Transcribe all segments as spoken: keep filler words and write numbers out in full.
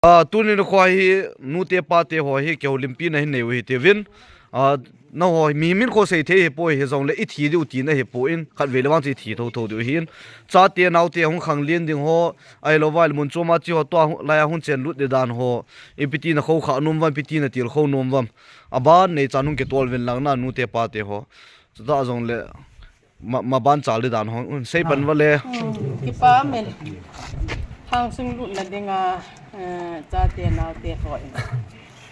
Ah, tuni nikho hi nute pate ho hi kihoulimpi na hin nei u hite uvin. Ah, nangho mi min kho sei thei hipoi, hijongle i thi diu tina hipoi, khatvei le vang chu i thi thotho diu ahin. Chate naote hung khanglen ding ho, ahilouva le mun chom a che ho, tua lai a hung chen lut ding dan ho, ipi ti na khoukhah nom uvam, ipi ti na tilkhou nom uvam. Aban neichan hung kitol uvin lang na nute pate ho. Chutah jongle ma, maban chal ding dan ho, un sei pan uva le. Hmm, kipa umin. Lhangsung lutna dinga, eh, chate naote ho in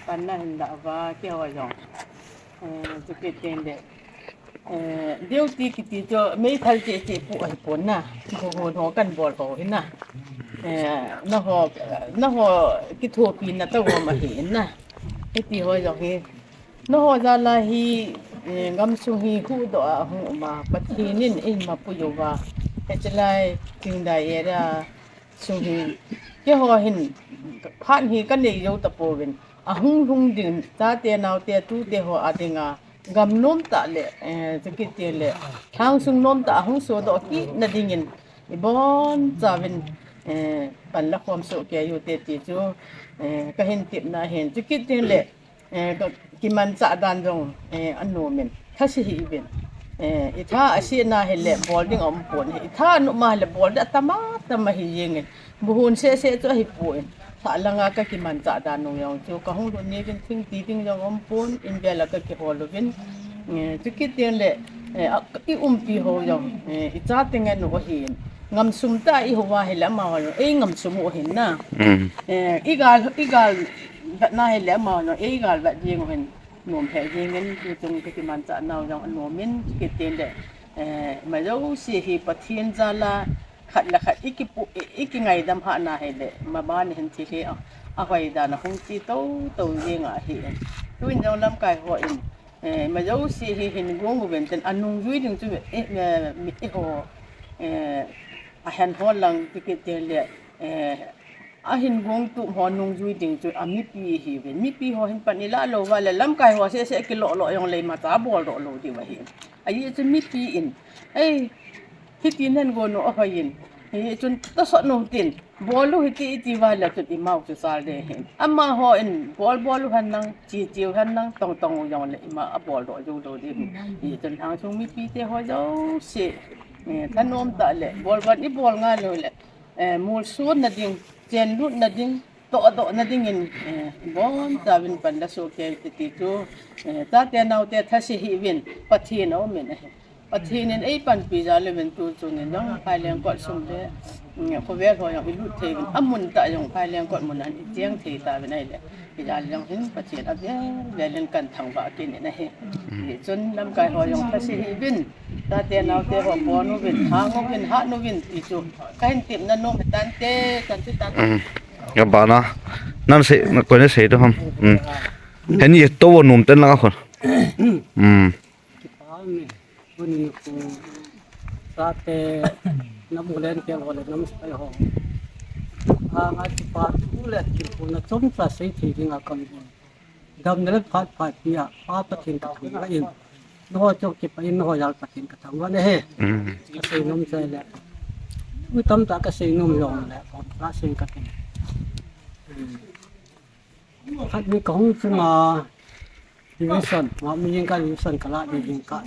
pan na hin lah uva, keiho jong. Eh, chukit teng le, eh, duty kiti chu meithal cheh cheh pu ahipon na. Buhon ho kan bol ho hi na. Eh, nangho, nangho kithopina tah uva ahi na. Hiti ho jong hi. Nangho jal a hi, eh, gamsung hi huhdoh a hung um a, Pathen in eima pui uva. Hichelai Chingdai area sung hi, keiho hin, phat hi kanei jou tapouvin. Ahung lhung ding, chate naote tute ho a dinga, gam nomtah le, eh, chukit teng le, lhangsung nomtah a hung sodoh kit na dingin, ibonchauvin, eh, pan la khom soh kei u hite ti chu, eh, kahin tepna ahin. Chukit teng le, eh, ka, kimanchah dan jong, eh, anom in, thase hih uvin. Eh, i tha aseh na hile bol ding aumpon ahi. I tha anom a hile bol ding atam atam ahi jengin. Buhon seh seh chu ahipon. Tha langa kakimanchah dan u jong chu kahung lhun ni uvin, thing ti ding jong aumpon, in vel a kakihol uvin. Eh, chukit teng le, eh, a, i umpi ho jong, eh, i chate ngen u ahin. Ngam sum tah a i hou a hile amaho jong ei ngam sum u ahin na. Mm. Eh, i gal, i gal vet na hile amaho jong ei gal vet jeng u ahin. Nom lheh jengin, tuchung kakimanchah nau jong anom in, chukit teng le, eh, ima jouse hi Pathen jal a khat le khat i kipu, i, i kingaidam hah na hile, maban hin thil hi a, ahoi dan a hung che tou tou jeng ahi. Tuin jong lamkai ho in, eh, ima jouse hi hin gong uvin tin, anungjui ding chu, eh, eh, mi, eiho, eh, ahen hol lang, chukit teng le, eh, ahin gong tup ho nungjui ding chu a mipi ahiuvin. Mipi ho hin pan i lah lou uva le lamkai ho seh seh kilou lou jong le imacha boldoh lou diu ahi. Ajeh chu mipi in, ei, hiti nan gon u ahoi in, hichun tahsan u tin, bol u hite iti uva le chun imau chu chal ding ahi. Amaho in bol bol u hen lang, che che u hen lang, tong tong u jong le ima aboldoh jou lou ding ahi. Hichun lhangsung mipi te ho jouse, eh, thanom tah le, bol ban i bol ngal u le, eh, molsonna ding, chenlutna ding, tohdohna dingin, eh, ibonchauvin pan la soh kei u hite ti chu, eh, chate naote thase hih uvin, Pathen aumin ahi. Pathen in eipanpi jal uvin tuchung in jong Phailengkot sung le, mm, khovel ho jong i lut thei uvin, amun tah jong Phailengkot mun a i cheng thei tauvin ahile. Hijeh a jong hin Pathen avel vel in kan thangvah kit in ahi. Mm. Hichun lamkai ho jong thase hih uvin, chate naote ho pon uvin, hang uvin, hat uvin, ti chu kahin tepna nom ahi tante, kan ti tan. Mm. Abana. Nan sei, na koi na sei to ham. Mm. Heni to nom ten lang a khon. Mm. Kipa umin. Tuni nikho chate, nam ulen te ho le nam sepai ho. Anga kipa thu le thilpha na chomcha sei thei dinga kabol. Damna le phat phat pi a, Pa Pathen kathangvah in. Nangho chu kipah in, nangho jal Pathen kathangvah in ahi. Mm. Kasei nom chu ahile. Mi tamtah kasei nom jong le, kon kasei kati. Mm. Khat ni kahung chunga, division, ma mi jing ka division kala ding jing ka.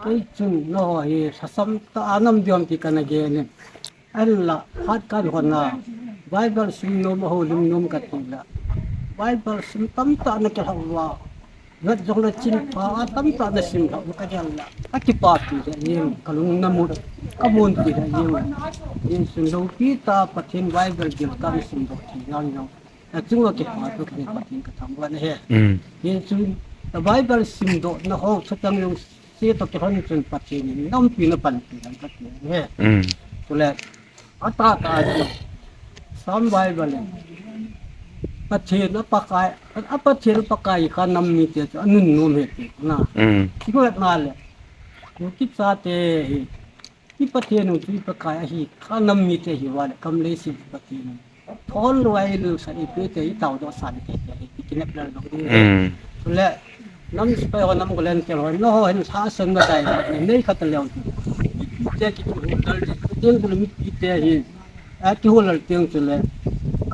Kei chun nangho hi lhasam tah a nam diu ham ti kana gel in. Ahinla, phat kahin hon a, Bible sim nom, ahoulim nom kati la. Bible sim tamtah nakilha uva. Vet jong le chin pha a tamtah nasim lha u kagel la. Kakipapi le jeng, kalung namu, kamunpi le jeng. Jeng sun loupi tah Pathen Bible gil kasim doh thei jeng jong. Achung a kipa toh kei Pathen kathangvah in ahi. Mm. Hichun, Bible simdohna ho, chutang jong se toh kilhon chun Pathen in nampi na panpi jong kati ahi. Mm. Chule, atah tah a chu, Psalm Bible in, Pathen a Pakai, a Pathen a Pakai kha nam mite chu anunnom ahi ti na. Mm. Kihouna le, Kuki chate hi, I Pathen u chu i Pakai ahi, kha nam mite hi uva le, kam leiset Pathen u. Thon lou a i lungset ipi te i taodoh sah te te, i kinep lel lou ding. Mm. Chule, nam sepai ho, nam volunteer ho, nangho hin lhahsamna dai, nei khat leu. Mipite kihou lel ding, Pathen bul mipite hi, a kihou lel ding chule.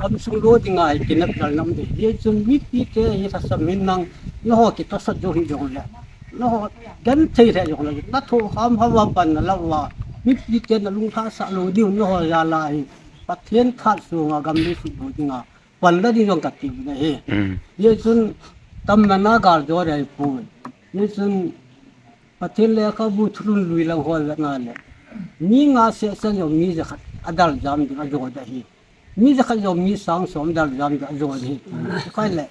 Gamsung lo dinga hi kinep jal nam ding. Hichun mipite hi lhasam hin nang, nangho kitosot jou hih jongle, nangho genthei lheh jongle, nathoh ham ham a pan nalou a, mipite nalung lhasam lou diu nangho jal a hi, Pathen phat sunga gam le sung lo dinga pan la ding jong kati u ahi. Hichun tam mana gal jo dei poi. Hichun Pathen lekhabu thulhun lui lang hol le nga le, mi nga seh seh jong mi jakhat adal jam ding ajo ding ahi. Mi jakhat jong mi sang som dal jam ding ajo ding ahi. Koi le,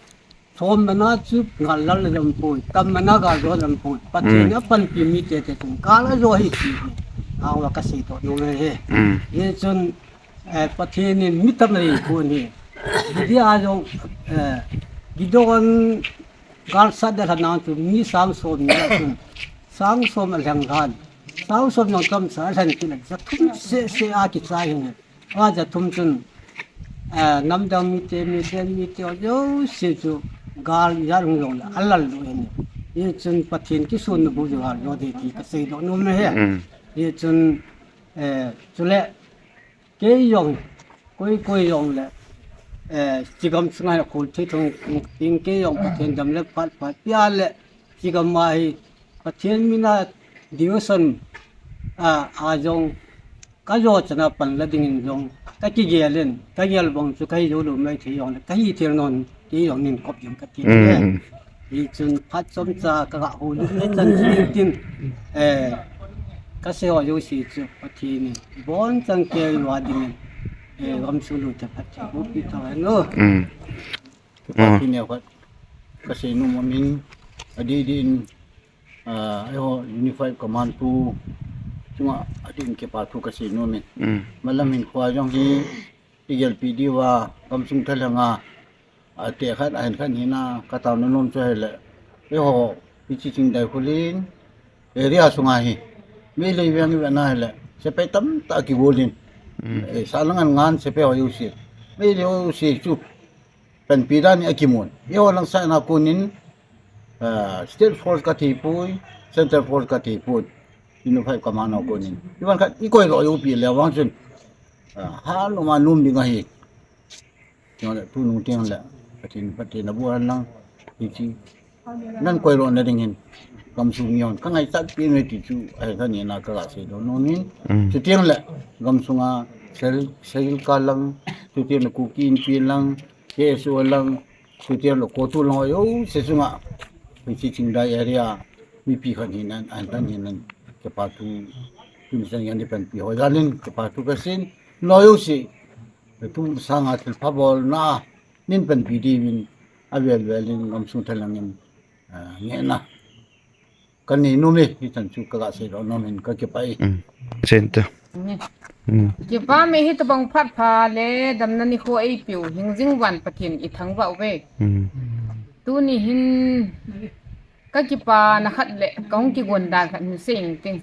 som mana chu gal lal le jam poi, tam mana gal jo jam poi. Pathen a panpi mite te chun gal ajo hi ti hi. Awa kasei toh nom e he. Hichun, eh, Pathen in mi tam rei pon hi. Gideon jong, eh, Gideon gal sat ding lhon nang chu mi sang som ni a chun, sang som alheng lhan. Sang som jong chomcha alhen kit le, ja thum seh seh a kichai hin. A ja thum chun, eh, namdang mite, mite, mite jouse chu gal jal hung jongle alal lou hin. Hichun Pathen kisonna bu chu gal jo ding ti kasei doh nom e he. Hichun, eh, chule Kei jong, koi koi jong le, eh, chigam sunga hi khol thei thong, tin kei jong Pathen dam le phat phat pia le, chigam a hi Pathen mina devotion, a, a jong, kajo chana pan la dingin jong, kakigel in, kagel bang chu kahi jou lou mai thei jong le, kahi thei nom, kei jong nin kop jong kati le. Hichun phat chomcha kaga houlim le chan chi tin, eh, kasei ho jouse chu Pathen in abonchan keiho a dingin, eh, gamsung lou thei phat thei boh pi tau hen o. Pathen neo khat kasei nom amin, adih dih in, ah, eiho Unified Command tu chunga adih in kipa thu kasei nom in. Malam hin khua jong hi igelpi diuva gamsung thalheng a, ate khat, ahin khat hina, kataona nom chu ahile, eiho, hiche Chingdai Khullen area sunga hi, Meitei veng ivet na hile, sepai tamtah kigol in, eh, salang an ngan sepai ho jouse, Meitei ho jouse chu, panpi dan in akimun. Eiho lang side na konin, ah, State Force kathei poi, Central Force kathei poi, Unified Command ho konin. Ivan khat, ikoi lou joupi le vang chun, ah, ha nom a nom ding ahi. Chule tunung teng le, Pathen, Pathen aboh hen lang, hiche. Nan koi lou na ding hin, gamsung mi hon, kangaichat pi me ti chu, ahi kha ni na kaga sei doh nom in. Chuteng le, gamsunga, Sahil, Sahil ka lang, chuteng le Kuki Inpi lang, K S O lang, chuteng le CoTU lang ho jouse chunga, hiche Chingdai area, mipi khat hinan, ahin khat hinan, kipa thu, tuni chan gei panpi ho jal in, kipa thu kasei in, lo jouse, Tum sanga thilpha bolna, nin panpi diuvin, avel vel in gamsung thalheng in, ah, ngehna kanei nom e, hichan chu kaga sei doh nom in kakipah e. Chen te. Kipa me, hitobang phat pha le damna nikho eipeu hingjing uva Pathen ithangvah uve. Tuni hin kakipana khat le kahung kigon dan khat hin sei inge.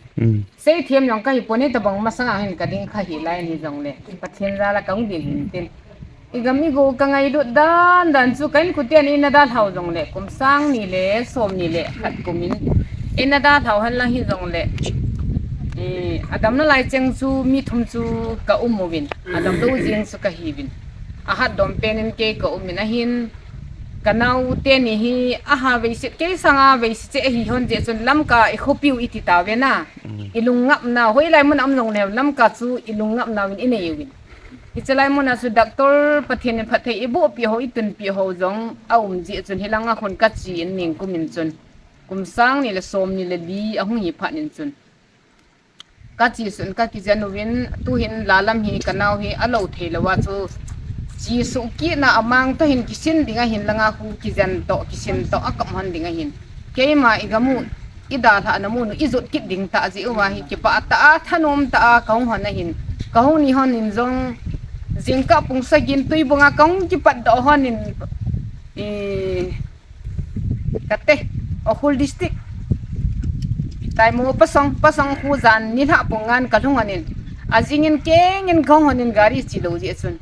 Seithem jong kahipon, hitobang masanga hin kading kha hilai in hijongle, Pathen jal a kahung ding hintin. Igam igo kangailut dan dan chu ka inkoten eina dalhau jongle, kum sang ni le som ni le khat kum in eina dalhau henlang hijongle, eh, adamna lai cheng chu mi thum chu kaum uvin, adamlou jeng chu kahiuvin. Ahatdom pen in kei kaum in ahin, kanao teni hi aha veiset, kei sanga veiset cheh ahi hon jeh chun Lamka ikhopiu iti tauvin a. Ilungngapna, hoilai muna um jongle Lamka chu ilungngapna uvin inei uvin. Hichelai muna chu doctor Pathen in phatthei ibohpi ho, itunpi ho jong aum jeh chun hilanga khun kache in ningkum in chun, kum sang ni le som ni le li ahung hi phat in chun, kache sun kakijen uvin, tuhin lalam hi kanao hi alou thei louva chu, chesuh kitna amang toh hin kisin ding ahin, langa khu kijen toh, kisin toh akap hon ding ahin. Keima igamu, idalhahna mun u ijot kit ding tah jeh uva hi kipah tah a, thanom tah a kahung hon ahin. Kahung ni hon in jong, jingkah pung sagi in Tuibung a kahung kipatdoh hon in, eh, kate, Ukhrul District, Taimol Pasong, Pasong khu jan nilhah pung ngan kalhung hon in. Ajing in keng in kahung hon in gari chelou jeh chun.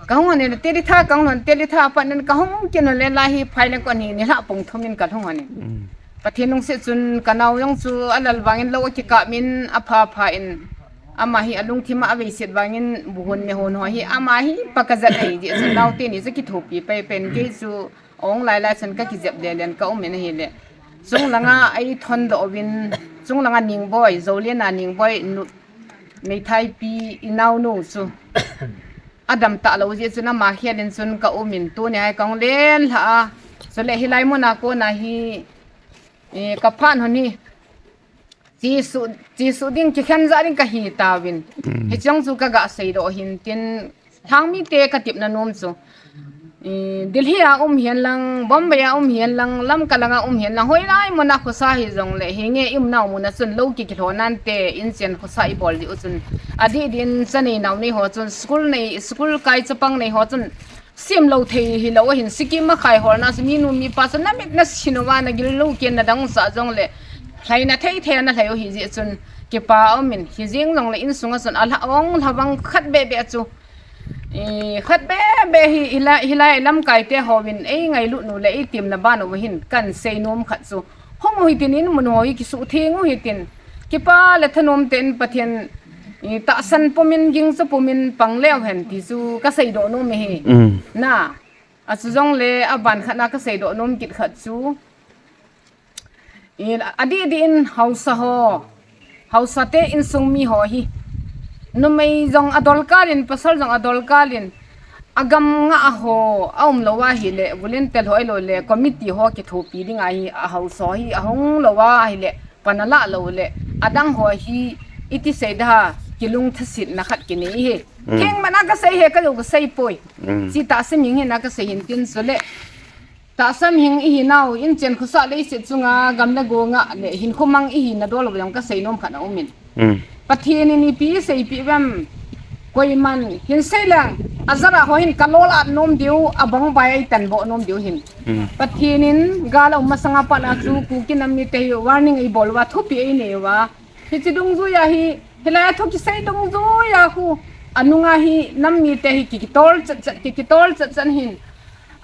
Kahung hon in Talitha, kahung hon Talitha apat in kahung kit hon le lai hi Phaileng kon hi nilhah pung thum in kalhung hon in. Pathen lungset chun kanao jong chu alal vang in lou akikap in apha pha in. Ama hi alungthim a aveiset vangin buhun mehun ho hi ama hi pakajat ahi jeh chun naote ni chu kithopi pai pen kei chu ong lai lai chun kakijep le len ka um in ahile. Chunglanga ei thon doh uvin, chunglanga Ningboi, Zolian a Ningboi, nu, Meithaipi, i naonu chu. Adam talou jeh chun ama khel in chun ka um in tuni hi ka ong len lha a. Chule hilai mun a kona hi, eh, ka phat hon hi. Chisu, chisu ding, kikhen ja ding kahi tauvin. Hichong chu kaga seidoh hin tin, Lhangmite ka tipna nom chu. Eh, Delhi a um hihen lang, Bombay a um hihen lang, Lamka langa um hihen lang, hoilai muna khosa hijongle, hinge i umnau muna chun lou kikilhon nante, inchen khosa i bol diu chun. Adih din cha nei nau nei ho chun, school nei, school kai chapang nei ho chun, simlou thei hilou ahin, Sikkim a khai holna chu minu mipa chu namit nasin uva nagil lou ken nadang u cha jongle, lhaina thei thei a nalhai u hijeh chun, kipa um in, hijeng jongle insunga chun alha ong lhavang khat bebe chu. Eh, khat bebe hi, hilai, hilai lamkaite hovin, ei ngailut nu le ei temna ban u hin, kan seinom khat chu. Hung u hitin in mun ho hi kisuhtheng u hitin. Kipa le thanom tah in Pathen, eh, tahsan pumin, gingcha pumin pang leu hen ti chu kaseidoh nom e hi. Na, achu jongle aban khat na kaseidoh nom kit khat chu. Eh, adih dih in haosa ho, haosate insung mi ho hi. Numei jong adolkal in, pasal jong adolkal in, agam nga a ho, aumlou ahile, volunteer ho ahilou le, committee ho kithopi ding ahi, ahaosa ho hi, ahung lou ahile, pan alah lou le, adang ho hi, iti seida, kilungthasitna khat kinei hi. Thengmana kasei hi, kajou kasei poi. Chi tahsa ming hina kasei hin tin chule. Tahsa mihing ihinau, inchen khosa leiset chunga, gam le go nga le, hinkho mang ihina dol u jong kaseinom khat aumin. Pathen in ipi seipeh uvem, koiman, hinsei leng, ajat a ho hin kalol at nom diu, abang bai a itan boh nom diu hin. Pathen in gal a um masanga pat a chu, Kuki nam mite hi warning eibol uva, thupeh einei uva. Hiche dungjuia hi, hilai a thu kisei dungjuia khu, anunga hi, nam mite hi ki, kitol chat chat, ki, kitol chat chat hin.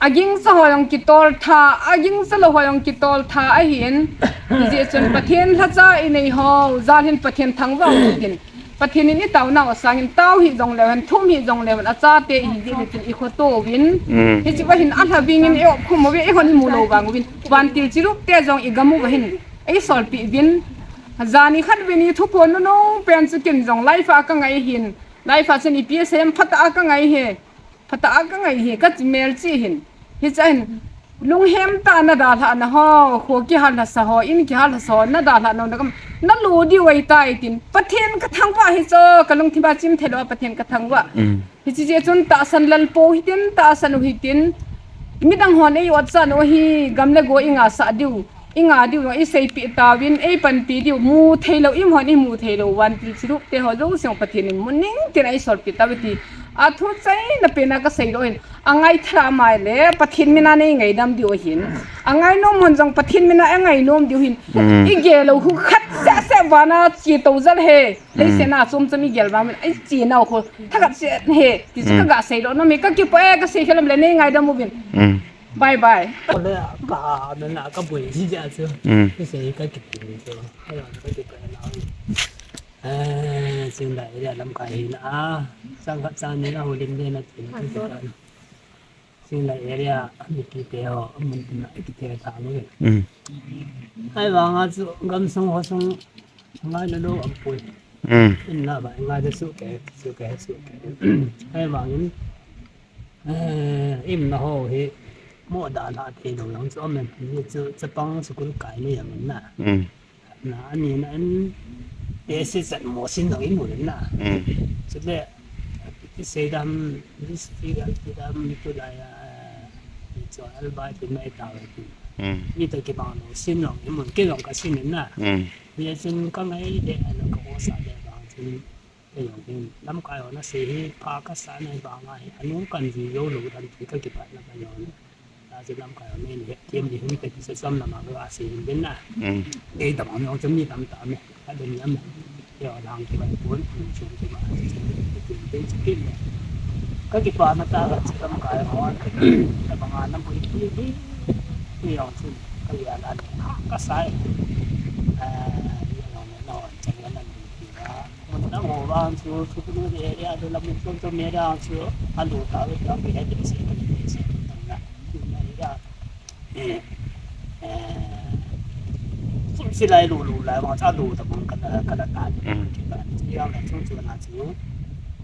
Agingcha ho jong kitol tha, agingcha lou ho jong kitol tha ahin. Hijeh chun Pathen lhacha inei ho, jal hin Pathen thangvah u hitin. Pathen in itaonau asangin tao hih jongleu hen, thum hih jongleu hen, achate ihi jeh uvin tin ikhoto uvin. Hiche va hin alha vingin eiop khum uve, eihon imu lou vang uvin. Vantil chirup te jong igam uva hin. Eisolpeh uvin. Jani khat vin ithuphon nunung pen chu ken jong live a kangai hin. Live a chun ipi asei em, phatah a kangai hi. Phatah a kangai hi, kachi melchih hin. Hiche hin, lunghem tah a nadalhah na ho, kho kihal lhasa ho, in kihal lhasa ho, nadalhah nau na gam, nalo diu ahitai tin. Pathen kathangvah hi chu, kalungthim a chim theilou a Pathen kathangvah. Hiche jeh chun tahsan lalpou hitin, tahsan u hitin. Midang hon eiotchan u hi, gam le go ingasah diu. Inga diu jong iseipeh tauvin, eipanpi diu, mu theilou, imahon imu theilou, vantil chirup te ho jouse jong Pathen in muning tin eisolpeh tauve ti. Athu chaina pena kaseidoh hin, angai thala mai le, Pathen mina neingaidam diu ahin. Angainom hon jong Pathen mina angainom diu hin. Igel lou khu khat seh seh vana chetou jal he. Leiset a chom chom igel vang uvin, ei chenau khu thakhat seh he. Ti chu kaga seidoh nom e, kakipah e, kasei khelom le neingaidam uvin. Bye bye. Ole ka na na ka boi ji ja chu. Ki sei ka ki ti chu. Ayo ka ki pa na. Eh, Chinglai area lamkai hi na. Sang khat sang ni na holim de na ti na ki pa. Chinglai area mi ki te ho mun ti na ki te ta mu. Ahivanga chu gamsung hosung ngai na lo am poi. In la ba ngai da su ke, su ke, su ke. Ahivangin Eh, imna ho hi mo dalha theilou jong chu aumin, hichu chapang school kai ni jong in na. Na, ani na in, tesi chat mo sin jong imu in na. Chule, iti seidam, this figure, iti dam, tulai a, hichu albai tin mai tao tin. Mi toh kibang lou sin jong imun, kei jong kasin in na. Hichun kangai de, ano ka osa de bang chun. Kei jong hin lamkai ho nasei hi pha kasah na hi banga hi, anung kan jui jou lou dan ti kakipatna kajou na. Tachu lamkai ho nei ni hethem ding hung te ti sa chom lama kasei hin den na. Kei tabang jong chu mi tamtah me, kadem jam me. Kei ho lang kibai pon, chung chung kibai, chung chung kibai. Kakipatna tah kachi lamkai ho, tabanga na bui ti ti. Kei jong chu kajui a la ni ha kasai. Ah, kei jong na hon chang na ni ti ba. Nang ho vang chu, chu nu de area, chu lam chu chu me vang chu, a lu ta ve ta ve de se, se, na, na, ya. Eh, eh, fu si lai lu lu lai, ma cha lu ta mong ka, ka la ta. Mm. Ki ba, chi yang la chu chu na chu.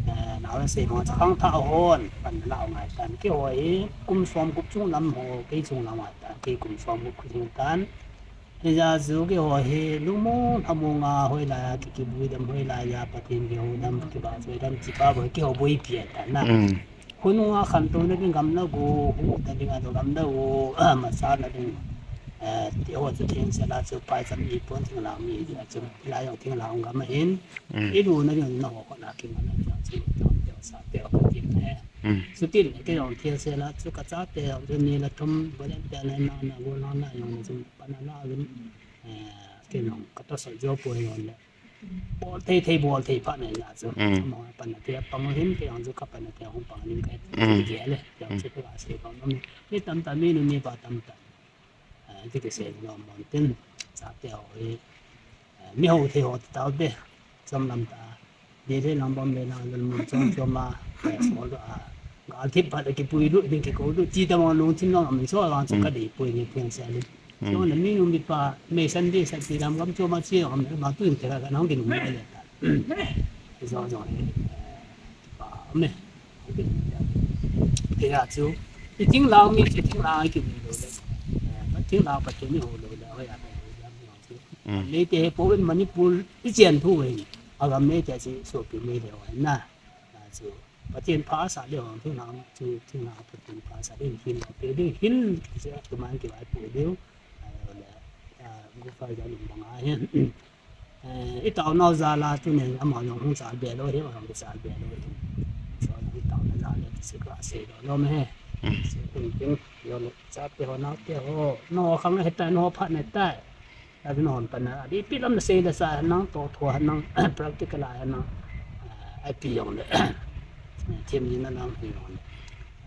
Eh, na ve se, ma cha khang tha hon, pan la ngai tan. Ki ho hi, kum som gup chung lam ho, kei chung lam ngai tan, kei kum som gup chung tan. Hijeh chun keiho hi lungmong lhamong a hoilai a ki, kibui dem hoilai a Pathen kihou dem kibahchoi dem ti pa bou keiho boipi ahi tan na. Mm. Khonung a khantouna ding gamla go, huhna ding a gamla go, masatna ding. Eh, keiho chu thengsel a chu phaicham ipon thinglhang mi a chu, hilai jong thinglhang gam ahin. Mm. Ilutna ding na ho khona kiman a chu, sa teo ka ti ne. Mm. Chuti le kei jong thengsel a chu ka chate jong chu ni la thum, Valentine na na go na na jong chu. Pan a la vin, eh, kei jong ka tasa jo poi jong le. Bol thei thei, bol thei phat nei la chu. Mm. Ama pan a thei pang hin, kei jong chu ka pan a thei hung pang ning kai. Mm. Kei le, jong chu ka se pang mi. Mi tamtah, mi nu mi pa tamtah. Eh, ti kei se no mon tin. Chate ho hi. Eh, mi ho thei ho tao te. Chom lam ta. Dei dei lang bom dei lang lel mun chom chom a, eh, sol a, gal thip phat a kipui lut ding kikou lut, ti ta mo lungthim long a min so vang chu ka dei pui ni thiang sia ni. Mm. So na mi nu mi pa, me san dei sa ti lam gam chom a chi lam ma tu in te ka na hong kin mu le ta. Zo zo, eh, pa me. Te ya chu, i thinglhang mi, i thinglhang ki mu lo le. Eh, pa thinglhang pa te mi ho lo le, ho ya, ho ya, ho ya. Mm. Meitei hi po in Manipur i chen thu hi. Agam Meitei a chi sopi Meitei ho na. Na chu Pathen pha asah le hong thinglhang chu thinglhang Pathen pha asah le hin lo pe ding hin se tu man ki vai pu ding. Ai le, a, gu fa ja lum bang a hin. Eh, i tao nau jal a tu ne ama jong hung sal be lo hi, ama jong sal be lo hi. So i tao na jal le se ka se lo lo me he. Mm. Se kun tin yo le chate ho naote ho. No khang he ta no phat ne ta. Ati na hon pan a, di pi lam na sei le sa nang to thua nang practical a nang, eh, ai pi jong le. Thim ni na nang pi jong le.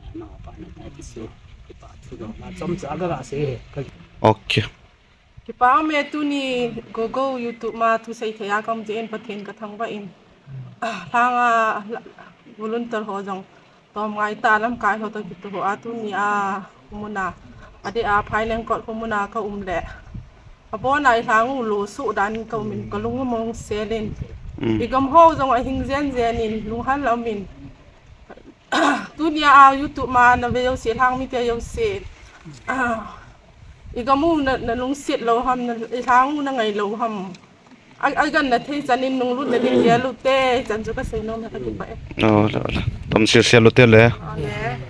Eh, nang pa na tai ti su. Kipa thu jong na chom cha ga ga sei he. Ka Okay. Kipa me tuni Gogo YouTube ma thu sei thei a kam je en Pathen ka thangvah in. Ah, lhang a, la, volunteer ho jong. Tom ngai ta lamkai ho toh kitoh a tuni a, muna. Adeh a, Phailengkot ko muna ka um le. Abon a i lhang u lo suh dan ka um in ka lung u mong sel in. Mm. I gam ho jong ahing jen jen in, lunghang la um in. Tuni a YouTube ma na ve jouse, lhang mite jouse. Ah, i gam u na, na lungset lou ham, na, i lhang u na ngai lou ham. A, a gan na thei chan in nung lut na ding gel u te, chan chu ka sei nom e ka kipah e. Oh, la, la. Tom sel sel u te le. Ale.